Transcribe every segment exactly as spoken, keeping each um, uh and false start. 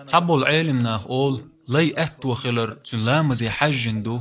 Цхьаболу Ӏелимнах олу, лай аьтто хилар цуьнан ламазе хьаьжжина ду.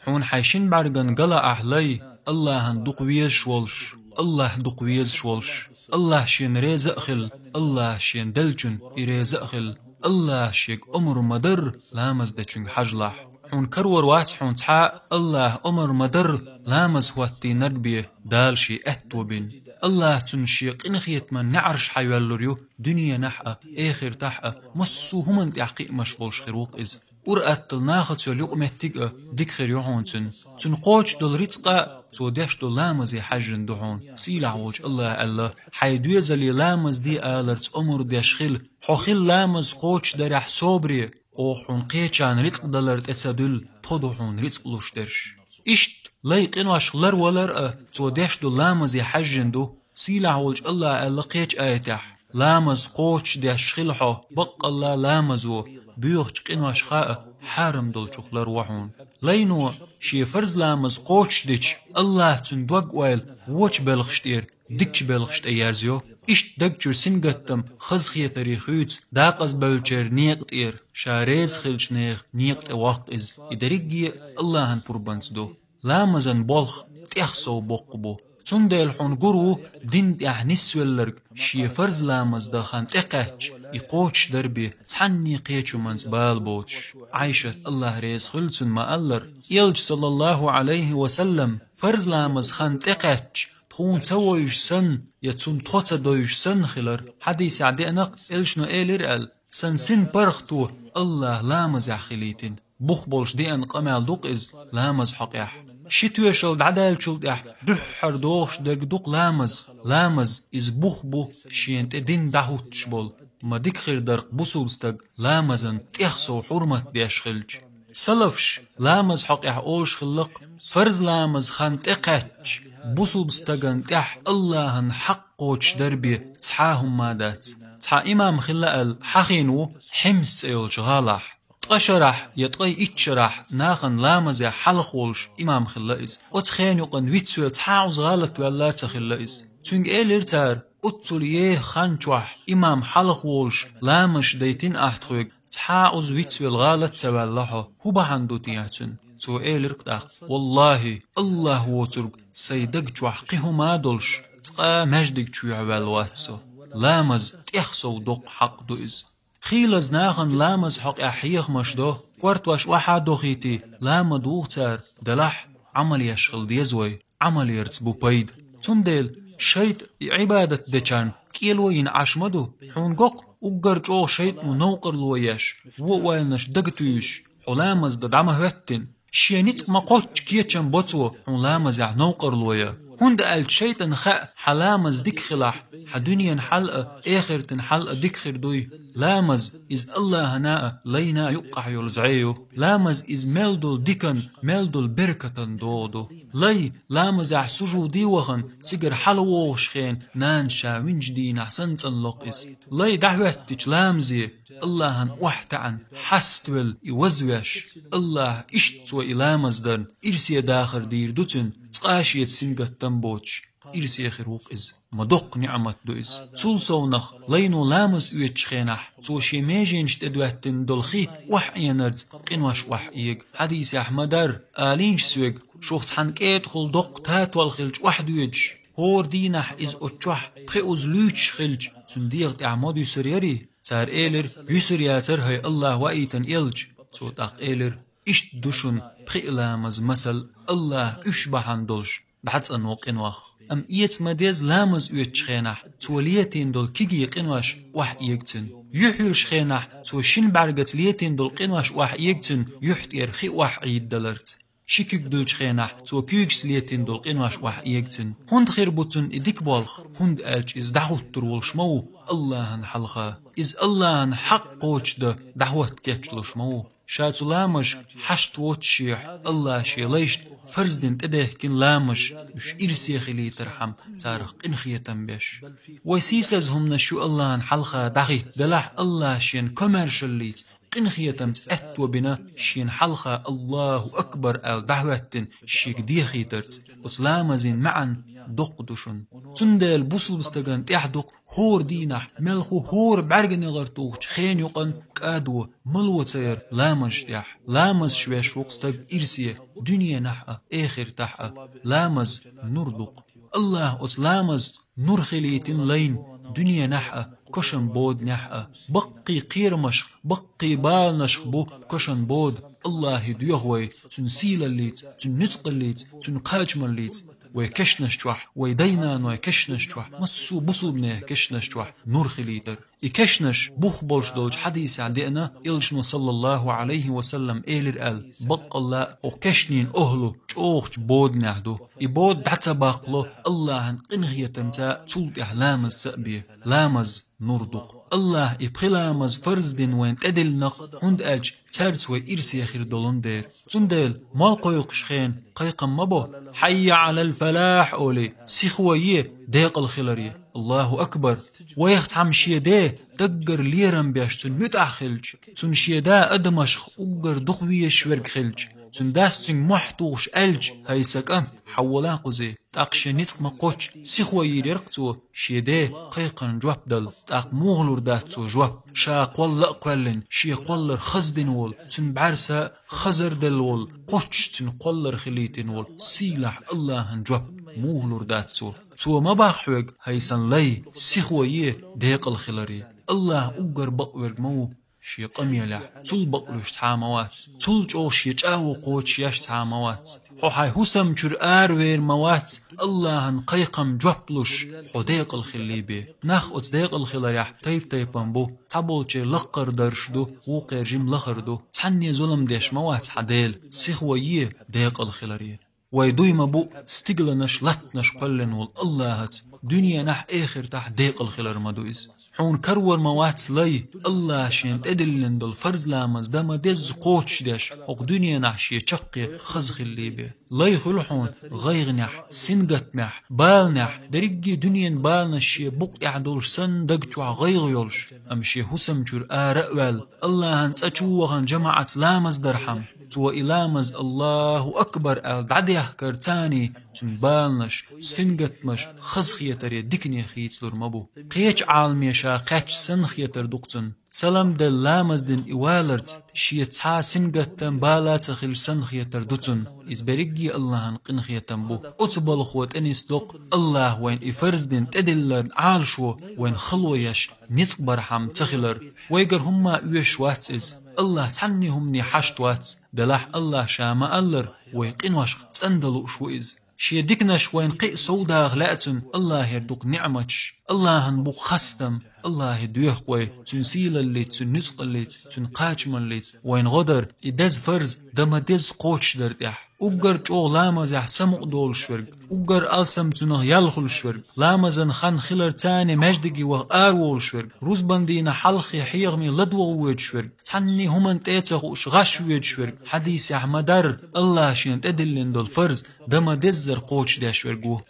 Хьуна хьайн шина бӀаьрган гала ахь лай, Аллахьан дукха везаш волуш, Аллахь дукха везаш волуш, Аллахь шена реза а хила, Аллахь шена деллачунна и реза а хила, Аллахь шега омра ма-дарра ламаз дечуьнга хьажалахь. Хьуна карор вац хьуна цхьа а Аллахь омра ма-дарра ламаз хӀоттийнарг бен Дала шен аьтто бина. Аллахь цунна шен къинхетаман неӀарш хьайоьллур ю дуьненахь а, эхартахь а, массо а хӀуманна тӀехь кхиамаш болуш хир ву-кх иза. Ур-атталла нахаца йолу юкъаметтиг а дика хир ю хьуна цуьнан. Цуьнан кхочуш долу рицкъа а цо деш долу ламазе хьаьжжина ду хьуна. Сийлахь волчу Аллахьа аьлла: «Хьайн доьзале ламаз де аларца омра деш хила. Хьо хила ламаз кхочушдарехь собаре, оха хьуна кхечарна рицкъ далар тӀе ца дуьллу, тхо ду хьуна рицкъ луш дерш». Иштта лай къиношка ларвалар а цо деш долу ламазе хьаьжжина ду. Сийлахь волчу Аллахьа аьлла кхечу аятехь: «Ламаз кхочушдеш хила хьо, баккъалла ламазо боьхачу къиношха а хьарам долчух ларво хьуна». Лайно шен фарз ламаз кхочушдича, Аллахь цуьнан дог-ойла вочу белхаш тӀера дикачу белхаш тӀе ерзайо. Иштта даг чуьра сингаттам хазахетаре хуьйцу декъазбевллачеран некъа тӀера, ша реза хиллачу нехан некъа тӀе воккху иза. И дерриге а Аллахьан пурбанца ду. Ламазан болх тӀех сов боккха бу. Цундела хьуна гур ву дин тӀехь нисвелларг шен фарз ламаз дан хан тӀекхаьчча, и кхочушдар бен цхьанне кхечу хӀуманца бала боцуш. Ӏайшат, Аллахь реза хуьлу цунна, ма-аллара: «Элча, саллаллаху Ӏалайхи ва саллам, фарз ламаз хан тӀекхаьчча, тхуна ца вевзаш санна, я цунна тхо ца девзаш санна хилар». Хьадисехь деана-кх, Элчано элира аьлла: «Сан син паргӀато Аллахь ламазехь хилийтина». Бух болуш деана къамел ду-кх иза ламаз хьокъехь. Ши тоьшалла дӀадаьллачул тӀаьхьа дуьххьара догӀуш дерг ду-кх ламаз. Ламаз иза бух бу шена тӀе дин дӀахӀуттуш болу. Ма дика хир дара-кх бусулба стаг ламазан тӀех сов хьурмат деш хилча. Салафаш ламаз хьокъехь олуш хилла-кх: «Фарз ламаз хан тӀекхаьчча, бусулба стагана тӀехь Аллахьан хьакъ кхочушдар бен цхьа а хӀума ма дац». Цхьа имам хилла аьлла хьахийна ву Хьимс цӀе йолчу гӀалахь. Ткъа шарахь я ткъе итт шарахь нахана ламазехь хьалха волуш имам хилла иза. Оцу хенан юкъана вицвелла цхьа а Ӏуза гӀалат ваьлла а ца хилла иза. Цуьнга элира цара: «Оццул еха хан чохь имам хьалха волуш ламазаш дайтина ахь тхоьга, цхьа а Ӏуза вицвелла гӀалат ца ваьлла хьо. ХӀун бахьана ду техьа цуьнан?» Цо элира-кх тӀаккха: «Валлахьи, Аллахь воцург сайн даг чохь кхин хӀума а долуш, цкъа а маьждиг чохь ваьлла вац со. Ламаз тӀех сов доккха хьакъ ду иза». Хийлаза нахана ламаз хьокъехь хьехамаш до, кортош охьа а дохийтий, ламаз вуха цара, делахь, Ӏамал еш хила деза вай, Ӏамал ярца бу пайда. Цундела шайтӀа и Ӏибадат дечарна кӀело йина Ӏаш ма ду. Хьуна го-кх, уггар чӀогӀа шайтӀано новкъарло еш, вон ойланаш дага туьйсуш, хьо ламаз дан дӀа ма хӀоьттина. Шен ницкъ ма кхоччу кечам бо цо хьуна ламазехь новкъарло ян. ХӀунда аьлча шайтӀана хаьа хьан ламаз дика хилахь, хьан дуьненан хьал а, эхартан хьал а дика хир дуй. Ламаз иза Аллахьана а, лайна а юккъахь йолу зӀе ю. Ламаз иза мел долу дикан, мел долу беркатан догӀа ду. Лай ламазехь сужуде вахана, цигара хьалавогӀуш хенахь нана ша винчу дийнахь санна цӀанло-кх иза. Лай дӀахӀоьттича ламазе, Аллахьан охьатаьӀна хьаставелла и вазвеш, Аллахь иштта цо и ламаз дарна ирсе дахар дийр ду цуьнан, цкъа а шеца сингаттам боцуш, ирсе хир ву-кх иза. Ма доккха ниӀмат ду иза. Цул совнах лайно ламаз оьцучу хенахь, цо шен меженаш тӀе доьттина долу хи охьаэнарца къинош охьаэга. Хьадисехь ма-дарра, алийначу соьга: «Шух цхьана кӀетӀахула доккха татол хилча охьадоьдуш, хӀора дийнахь иза оцу чохь пхи уза луьйчуш хилча, цуьнан дегӀа тӀехь ма дуьсур ярий?» Цара элира: «Юьсур яцара, хӀай Аллахь ваийтина элча». Цо тӀаккха элира: «Иштта ду шуна пхи а ламаз масал, Аллахь уьш бахьана долуш дӀацӀанво къинох. Амма эца ма деза ламаз оьцучу хенахь цо летийна долу кегий къинош охьаэга цуьнан. Юьхь йолуш хенахь цо шина бӀаьргаца летийна долу къинош охьаэга цуьнан юьхь тӀера хи охьаӀийдаларца. Ши куьг дуьллучу хенахь цо куьйгашца летийна долу къинош охьаэга цуьнан. ХӀунда хир бу цунна и дика болх? ХӀунда аьлча иза дӀахӀуттур волуш ма ву Аллахьан хьалха. Иза Аллахьан хьакъ кхочушдан дӀахӀотта кечлуш ма ву. Ша цу ламазашка хьашт воццушехь, Аллахь шен лайшна фарз дина тӀедехкина ламазаш уьш ирсе хилийтархьама царах къинхетам беш». Вай сийсаза хӀуманаш ю Аллахьан хьалха дӀахӀитта, делахь Аллахь шен комаьршаллица къинхетамца аьтто бина, шена хьалха «Аллаху акбар» аьлла дӀахӀоьттина, шега дехийтарца. Оцу ламазан маьӀна доккха ду шуна. Цундела бусалба стагана тӀехь дукха хӀора дийнахь, мелхо хӀора бӀаьрганегӀар тухучу хенан юкъана кӀадо, мало ца яра ламазаш тӀехь. Ламазаш веш ву-кх стаг ирсе, дуьненахь а, эхартахь а. Ламаз нур ду-кх. Аллаха оцу ламазца нур хилийтина лайна дуьненахь а, кошан боданехь а. Баккхий кхерамашха, баккхий баланашха бу кошан бода. Аллахе доьху вай Цуьнан сийлаллица, Цуьнан нуьцкъаллица, Цуьнан кхачамаллица. Вай кешнаш чохь, вай дай-наной кешнаш чохь, массо а бусалбанех кешнаш чохь нур хилийтар. И кешнаш бух болуш долчу хьадисехь деана, Элчано, саллаллаху Ӏалайхи ва саллам, элира аьлла: «Баккъалла а, хӀокху кешнийн охӀла чӀогӀачу боданехь ду. И бода дӀа ца баккхало, Аллахьан къинхетамца цул тӀаьхьа ламаз ца а бе». Ламаз нур ду-кх. Аллаха и пхи ламаз фарз дина вайна тӀедиллинарг, хӀунда аьлча цаьрца вай ирсе хир долун дера. Цундела мол кхойкхуш хенахь кхайкхам ма бо: «Хьаййа Ӏалал фалахь», — олий, сихо е декъал хиларе. Аллаху акбар! Вайх цхьамма шен де даггара лерам беш цуьнан муьтӀахь хилча, цуьнан шен да адамашха уггар дукха везаш верг хилча, цуьнан дас цуьнга мохь тухуш аьлча: «ХӀай сан кӀант, хьавола кхузий». ТӀаккха шен ницкъ ма-кхоччу, сихо йийр яра-кх цо, шен ден кхайкхарна жоп дала. ТӀаккха муха лур дац цо жоп? Ша кхолла а кхоьллина, шен кхоллар хаза дина волу, цуьнан бӀаьрса хазар делла волу, кхоччуш цуьнан кхоллар хилийтина волу сийлахь Аллахьан жоп муха лур дац цо? Цо ма боху хьоьга: «ХӀай сан лай, сихо е декъал хиларе». Аллах уггар бакъверг ма ву Шен къамелехь, цул бакъвеш цхьа а ма вац, цул чӀогӀа Шен чӀагӀо кхочушъеш цхьа а ма вац. Хьо хьайн хӀусам чуьра аравер ма вац, Аллахьан кхайкхам жоп луш, хьо декъал хилла бен. Нах оцу декъал хиларехь тайп-тайпана бу. Цхьаболчеран лакхара дарж ду, вукхеран жима лахара ду. Цхьанне зулам деш ма вац хьан Дела, сихо е декъал хиларе. Вай дуй ма бу стигланаш, латтанаш кхоьллина волу Аллахьаца, дуьненахь, эхартахь декъал хилар ма ду иза. Хьуна карор ма вац лай, Аллаха шена тӀедиллина долу фарз ламаз дан ма-дезза кхочушдеш, хӀокху дуьненахь шен чаккхе хаза хилла бен. Лай хуьлу хьуна гӀайгӀанехь, сингаттамехь, баланехь, дерриге дуьненан баланаш шен букъа тӀехь долуш санна даг чохь гӀайгӀа йолуш, амма шен хӀусам чуьра ара а ваьлла, Аллахьан цӀа чу вахана жамаӀатца ламаз дархьама, цо и ламаз «Аллаху акбар» аьлла дӀадехкарца цуьнан баланаш, сингаттамаш хазахетаре дикане хийцалур ма бу. Кхечу Ӏаламаша кхаьчча санна хетар ду-кх цунна. Салам делла ламаз дина и валарца шен цхьа а сингаттам, бала а ца хилча санна хетар ду цунна. Иза берриге Аллахьан къинхетам бу. Оцу балхо тӀе нисдо-кх Аллаха вайна и фарз дина тӀедилларна Ӏалашо вайна хало еш ницкъ бархьама ца хилар. Вайгара хӀумма а оьшуш вац иза. Аллах цхьанне хӀумане хьашт вац. Делахь Аллаха Ша ма-аллара, вай къиношка цӀандала лууш ву Иза. Шен диканаш вайна кхин а совдаха лаьа цунна Аллахера дукха ниӀматаш. Аллахьан бу-кх хастам. Аллахе доьху-кх вай, Цуьнан сийлаллица, Цуьнан нуьцкъаллица, Цуьнан кхачамаллица, вайна гӀо дар, и деза фарз дан ма-дезза кхочушдар тӀехь. Уггар чӀогӀа ламазехь самукъадолуш верг, уггар алсам цунах ял хуьлуш верг, ламазан хан хиларца маьждиге ваха араволуш верг, рузбан дийнахь хьалххе хьехаме ладогӀа воьдуш верг, цхьанне хӀуманна тӀе а ца хууш гӀаш воьдуш верг, хьадисехь ма-дарра, Аллаха шена тӀедиллина долу фарз дан ма-деззара кхочушдеш верг ву.